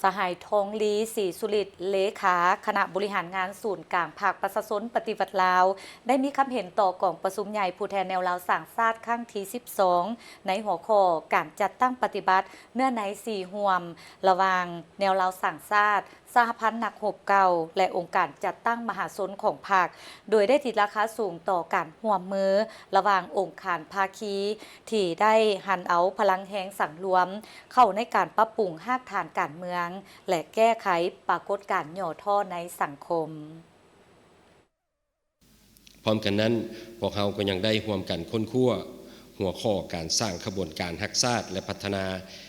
ສະຫາຍ ທອງລີ ສີສຸລິດ ເລຂາຄະນະບໍລິຫານງານສູນກາງພັກປະຊາຊົນປະຕິວັດລາວ ໄດ້ມີຄຳເຫັນຕໍ່ກອງປະຊຸມໃຫຍ່ຜູ້ແທນແນວລາວສ້າງຊາດຄັ້ງທີສິບສອງ ໃນຫົວຂໍ້ການຈັດຕັ້ງປະຕິບັດເນື້ອໃນສີ່ຮ່ວມ ລະຫວ່າງແນວລາວສ້າງຊາດ, ສະຫະພັນນັກຮົບເກົ່າ ແລະ ອົງການຈັດຕັ້ງມະຫາຊົນຂອງພັກ, ໂດຍໄດ້ຕີລາຄາສູງຕໍ່ການຮ່ວມມືລະຫວ່າງອົງຄານພາຄີ ທີ່ໄດ້ຫັນເອົາພະລັງແຮງສັງລວມເຂົ້າໃນການປັບປຸງຮາກຖານການເມືອງ ແລະ ແກ້ໄຂປາກົດການຫຍໍ້ທໍ້ໃນສັງຄົມ. ພ້ອມກັນນັ້ນ, ພວກເຮົາກໍຍັງໄດ້ຮ່ວມກັນຄົ້ນຄວ້າຫົວຂໍ້ການສ້າງຂະບວນການຮັກຊາດ ແລະ ພັດທະນາ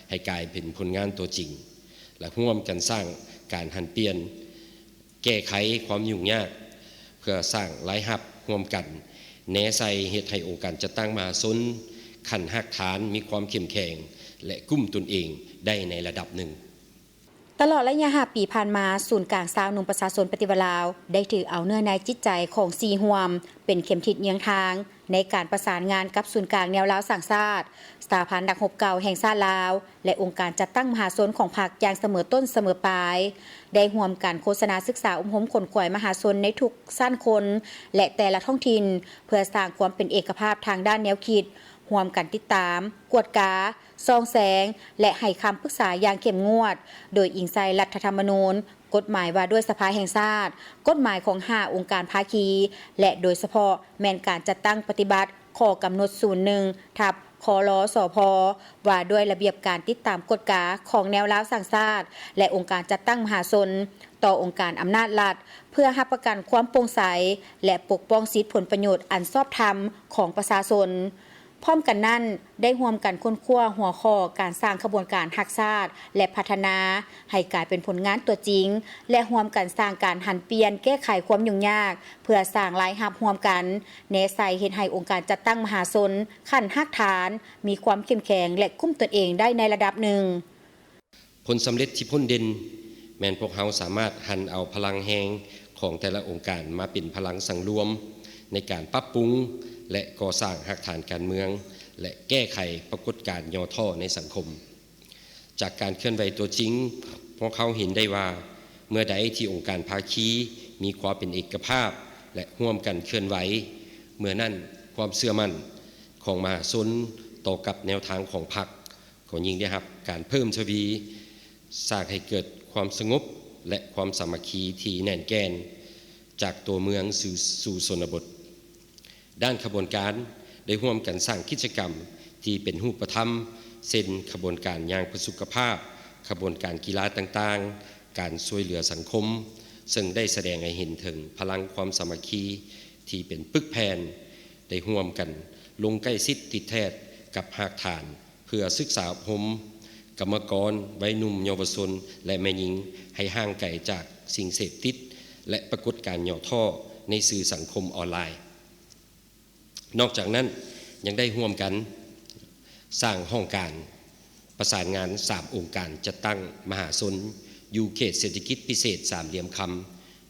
ໃຫ້ກາຍເປັນຜົນງານຕົວຈິງ ແລະ ຮ່ວມກັນສ້າງການຫັນປ່ຽນ ແກ້ໄຂຄວາມຫຍຸ້ງຍາກ ເພື່ອສ້າງລາຍຮັບຮ່ວມກັນ ແນໃສ່ເຮັດໃຫ້ອົງການຈັດຕັ້ງມະຫາຊົນຂັ້ນຮາກຖານມີຄວາມເຂັ້ມແຂງ ແລະ ກຸ້ມຕົນເອງໄດ້ໃນລະດັບໜຶ່ງ. ຕະຫຼອດໄລຍະຫ້າປີຜ່ານມາ, ສູນກາງຊາວໜຸ່ມປະຊາຊົນປະຕິວັດລາວ ໄດ້ຖືເອົາເນື້ອໃນຈິດໃຈຂອງສີ່ຮ່ວມ ເປັນເຂັມທິດເຍືອງທາງ ໃນການປະສານງານກັບສູນກາງແນວລາວສ້າງຊາດ, ສະຫະພັນນັກຮົບເກົ່າແຫ່ງຊາດລາວ ແລະ ອົງການຈັດຕັ້ງມະຫາຊົນຂອງພັກຢ່າງສະເໝີຕົ້ນສະເໝີປາຍ, ໄດ້ຮ່ວມກັນໂຄສະນາສຶກສາອົບຮົມຂົນຂວາຍມະຫາຊົນໃນທຸກຊັ້ນຄົນ ແລະ ແຕ່ລະທ້ອງຖິ່ນ ເພື່ອສ້າງຄວາມເປັນເອກະພາບທາງດ້ານແນວຄິດ, ຮ່ວມກັນຕິດຕາມ, ກວດກາ, ສ່ອງແສງ ແລະ ໃຫ້ຄຳປຶກສາຢ່າງເຂັ້ມງວດ ໂດຍອີງໃສ່ລັດຖະທຳມະນູນ, ກົດໝາຍວ່າດ້ວຍສະພາແຫ່ງຊາດ, ກົດໝາຍຂອງຫ້າອົງການພາຄີ ແລະ ໂດຍສະເພາະແມ່ນການຈັດຕັ້ງປະຕິບັດຂໍ້ກຳນົດສູນໜຶ່ງທັບ ຄລສພ ວ່າດ້ວຍລະບຽບການຕິດຕາມກວດກາຂອງແນວລາວສ້າງຊາດ ແລະ ອົງການຈັດຕັ້ງມະຫາຊົນ ຕໍ່ອົງການອຳນາດລັດ ເພື່ອຮັບປະກັນຄວາມໂປ່ງໃສ ແລະ ປົກປ້ອງສິດຜົນປະໂຫຍດອັນຊອບທຳຂອງປະຊາຊົນ. ພ້ອມກັນນັ້ນ, ໄດ້ຮ່ວມກັນຄົ້ນຄວ້າຫົວຂໍ້ການສ້າງຂະບວນການຮັກຊາດ ແລະ ພັດທະນາໃຫ້ກາຍເປັນຜົນງານຕົວຈິງ ແລະ ຮ່ວມກັນສ້າງການຫັນປ່ຽນແກ້ໄຂຄວາມຫຍຸ້ງຍາກ ເພື່ອສ້າງລາຍຮັບຮ່ວມກັນ, ແນໃສ່ເຮັດໃຫ້ອົງການຈັດຕັ້ງມະຫາຊົນຂັ້ນຮາກຖານ ມີຄວາມເຂັ້ມແຂງ ແລະ ກຸ້ມຕົນເອງໄດ້ໃນລະດັບໜຶ່ງ. ຜົນສຳເລັດທີ່ພົ້ນເດັ່ນ ແມ່ນພວກເຮົາສາມາດຫັນເອົາພະລັງແຮງຂອງແຕ່ລະອົງການມາເປັນພະລັງສັງລວມໃນການປັບປຸງ ແລະ ກໍ່ສ້າງຮາກຖານການເມືອງ ແລະ ແກ້ໄຂປາກົດການຫຍໍ້ທໍ້ໃນສັງຄົມ. ຈາກການເຄື່ອນໄຫວຕົວຈິງ, ພວກເຮົາເຫັນໄດ້ວ່າ ເມື່ອໃດທີ່ອົງການພາຄີມີຄວາມເປັນເອກະພາບ ແລະ ຮ່ວມກັນເຄື່ອນໄຫວ, ເມື່ອນັ້ນຄວາມເຊື່ອໝັ້ນຂອງມະຫາຊົນຕໍ່ກັບແນວທາງຂອງພັກ ກໍຍິ່ງໄດ້ຮັບການເພີ່ມທະວີ, ສ້າງໃຫ້ເກີດຄວາມສະຫງົບ ແລະ ຄວາມສາມັກຄີທີ່ແໜ້ນແກ່ນ ຈາກຕົວເມືອງສູ່ ສູ່ຊົນນະບົດ. ດ້ານຂະບວນການ ໄດ້ຮ່ວມກັນສ້າງກິດຈະກຳທີ່ເປັນຮູບປະທຳ ເຊັ່ນ ຂະບວນການຍ່າງເພື່ອສຸຂະພາບ, ຂະບວນການກິລາຕ່າງໆ, ການຊ່ວຍເຫຼືອສັງຄົມ, ເຊິ່ງໄດ້ສະແດງໃຫ້ເຫັນເຖິງພະລັງຄວາມສາມັກຄີທີ່ເປັນປຶກແຜ່ນ, ໄດ້ຮ່ວມກັນລົງໃກ້ຊິດຕິດແທດກັບຮາກຖານ ເພື່ອສຶກສາອົບຮົມກຳມະກອນ, ໄວໜຸ່ມ, ເຍົາວະຊົນ ແລະ ແມ່ຍິງ ໃຫ້ຫ່າງໄກຈາກສິ່ງເສບຕິດ ແລະ ປາກົດການຫຍໍ້ທໍ້ໃນສື່ສັງຄົມອອນລາຍ. ນອກຈາກນັ້ນ, ຍັງໄດ້ຮ່ວມກັນສ້າງຫ້ອງການປະສານງານສາມອົງການຈັດຕັ້ງມະຫາຊົນ ຢູ່ເຂດເສດຖະກິດພິເສດສາມຫຼ່ຽມຄຳ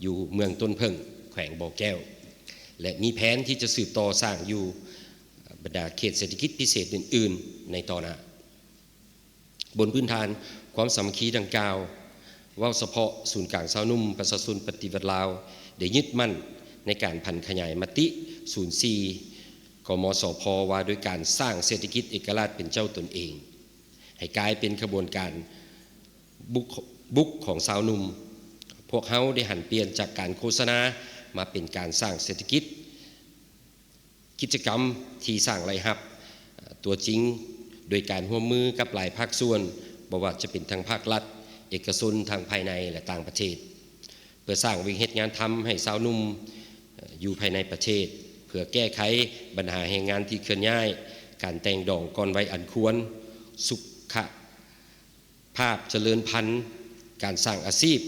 ຢູ່ເມືອງຕົ້ນເຜິ້ງ ແຂວງບໍ່ແກ້ວ ແລະ ມີແຜນທີ່ຈະສືບຕໍ່ສ້າງຢູ່ ບັນດາເຂດເສດຖະກິດພິເສດອື່ນໆໃນຕໍ່ໜ້າ. ບົນພື້ນຖານຄວາມສາມັກຄີດັ່ງກ່າວ, ເວົ້າສະເພາະສູນກາງຊາວໜຸ່ມປະຊາຊົນປະຕິວັດລາວ ໄດ້ຍຶດໝັ້ນໃນການຜັນຂະຫຍາຍມະຕິສູນສີ່ ກມສພ ວ່າດ້ວຍການສ້າງເສດຖະກິດເອກະລາດເປັນເຈົ້າຕົນເອງ ໃຫ້ກາຍເປັນຂະບວນການບຸກ ບຸກຂອງຊາວໜຸ່ມ. ພວກເຮົາໄດ້ຫັນປ່ຽນຈາກການໂຄສະນາມາເປັນການສ້າງເສດຖະກິດ ກິດຈະກຳທີ່ສ້າງລາຍຮັບຕົວຈິງ ໂດຍການຮ່ວມມືກັບຫຼາຍພາກສ່ວນ, ບໍ່ວ່າຈະເປັນທັງພາກລັດ, ເອກະຊົນ, ທັງພາຍໃນ ແລະ ຕ່າງປະເທດ, ເພື່ອສ້າງວຽກເຮັດງານທຳໃຫ້ຊາວໜຸ່ມຢູ່ພາຍໃນປະເທດ, ເພື່ອແກ້ໄຂບັນຫາແຮງງານທີ່ເຄື່ອນຍ້າຍ, ການແຕ່ງດອງກ່ອນໄວອັນຄວນ, ສຸຂະ ພາບຈະເລີນພັນ, ການສ້າງອາຊີບ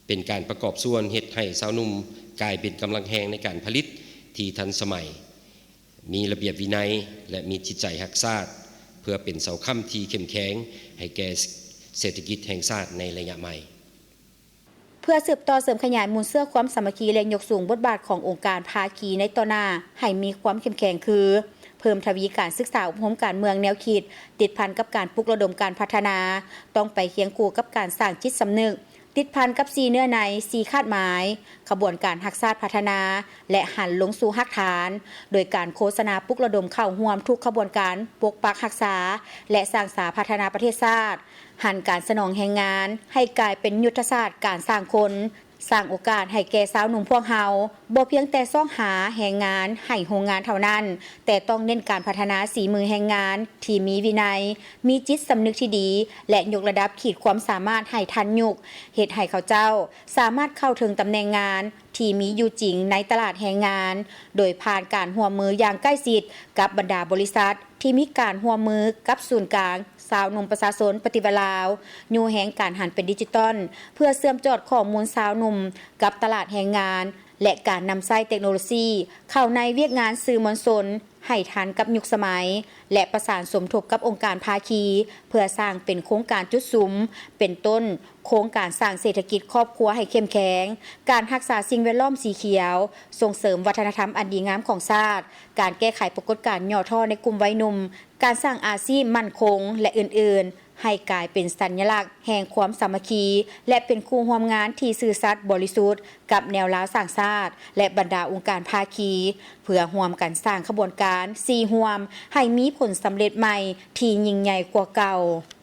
ເປັນການປະກອບສ່ວນເຮັດໃຫ້ຊາວໜຸ່ມກາຍເປັນກຳລັງແຮງໃນການຜະລິດທີ່ທັນສະໄໝ, ມີລະບຽບວິໄນ ແລະ ມີຈິດໃຈຮັກຊາດ ເພື່ອເປັນເສົາຄ້ຳທີ່ເຂັ້ມແຂງໃຫ້ແກ່ເສດຖະກິດແຫ່ງຊາດໃນໄລຍະໃໝ່. ເພື່ອສືບຕໍ່ເສີມຂະຫຍາຍມູນເຊື້ອຄວາມສາມັກຄີ ແລະ ຍົກສູງບົດບາດຂອງອົງການພາຄີໃນຕໍ່ໜ້າໃຫ້ມີຄວາມເຂັ້ມແຂງຄື ເ ເພີ່ມທະວີການສຶກສາອົບຮົມການເມືອງແນວຄິດ ຕິດພັນກັບການປຸກລະດົມການພັດທະນາ, ຕ້ອງໄປຄຽງຄູ່ກັບການສ້າງຈິດສຳນຶກ, ຕິດພັນກັບສີ່ເນື້ອໃນ, ສີ່ຄາດໝາຍ, ຂະບວນການຮັກຊາດພັດທະນາ ແລະ ຫັນລົງສູ່ຮາກຖານ, ໂດຍການໂຄສະນາປຸກລະດົມເຂົ້າຮ່ວມທຸກຂະບວນການປົກປັກຮັກສາ ແລະ ສ້າງສາພັດທະນາປະເທດຊາດ, ຫັນການສະໜອງແຮງງານໃຫ້ກາຍເປັນຍຸດທະສາດການສ້າງຄົນ, ສ້າງໂອກາດໃຫ້ແກ່ຊາວໜຸ່ມພວກເຮົາ ບໍ່ພຽງແຕ່ຊອກຫາແຮງງານໃຫ້ໂຮງງານເທົ່ານັ້ນ, ແຕ່ຕ້ອງເນັ້ນການພັດທະນາສີມືແຮງງານທີ່ມີວິໄນ, ມີຈິດສຳນຶກທີ່ດີ ແລະ ຍົກລະດັບຂີດຄວາມສາມາດໃຫ້ທັນຍຸກ, ເຮັດໃຫ້ເຂົາເຈົ້າສາມາດເຂົ້າເຖິງຕຳແໜ່ງງານທີ່ມີຢູ່ຈິງໃນຕະຫຼາດແຮງງານ, ໂດຍຜ່ານການຮ່ວມມືຢ່າງໃກ້ຊິດກັບບັນດາບໍລິສັດ ທີ່ມີການຮ່ວມມືກັບສູນກາງຊາວໜຸ່ມປະຊາຊົນປະຕິວັດລາວ, ຍູ້ແຮງການຫັນເປັນດິຈິຕອນ ເພື່ອເຊື່ອມຈອດຂໍ້ມູນຊາວໜຸ່ມກັບຕະຫຼາດແຮງງານ ແລະ ການນຳໃຊ້ເຕັກໂນໂລຊີເຂົ້າໃນວຽກງານສື່ມວນຊົນໃຫ້ທັນກັບຍຸກສະໄໝ ແລະ ປະສານສົມທົບກັບອົງການພາຄີ ເພື່ອສ້າງເປັນໂຄງການຈຸດສຸມ ເປັນຕົ້ນ ໂຄງການສ້າງເສດຖະກິດຄອບຄົວໃຫ້ເຂັ້ມແຂງ, ການຮັກສາສິ່ງແວດລ້ອມສີຂຽວ, ສົ່ງເສີມວັດທະນະທຳອັນດີງາມຂອງຊາດ, ການແກ້ໄຂປາກົດການຫຍໍ້ທໍ້ໃນກຸ່ມໄວໜຸ່ມ, ການສ້າງອາຊີບໝັ້ນຄົງ ແລະ ອື່ນໆ ໃຫ້ກາຍເປັນສັນຍະລັກແຫ່ງຄວາມສາມັກຄີ ແລະ ເປັນຄູ່ຮ່ວມງານທີ່ຊື່ສັດບໍລິສຸດກັບແນວລາວສ້າງຊາດ ແລະ ບັນດາອົງການພາຄີ ເພື່ອຮ່ວມກັນສ້າງຂະບວນການສີ່ຮ່ວມໃຫ້ມີຜົນສຳເລັດໃໝ່ທີ່ຍິ່ງໃຫຍ່ກວ່າເກົ່າ.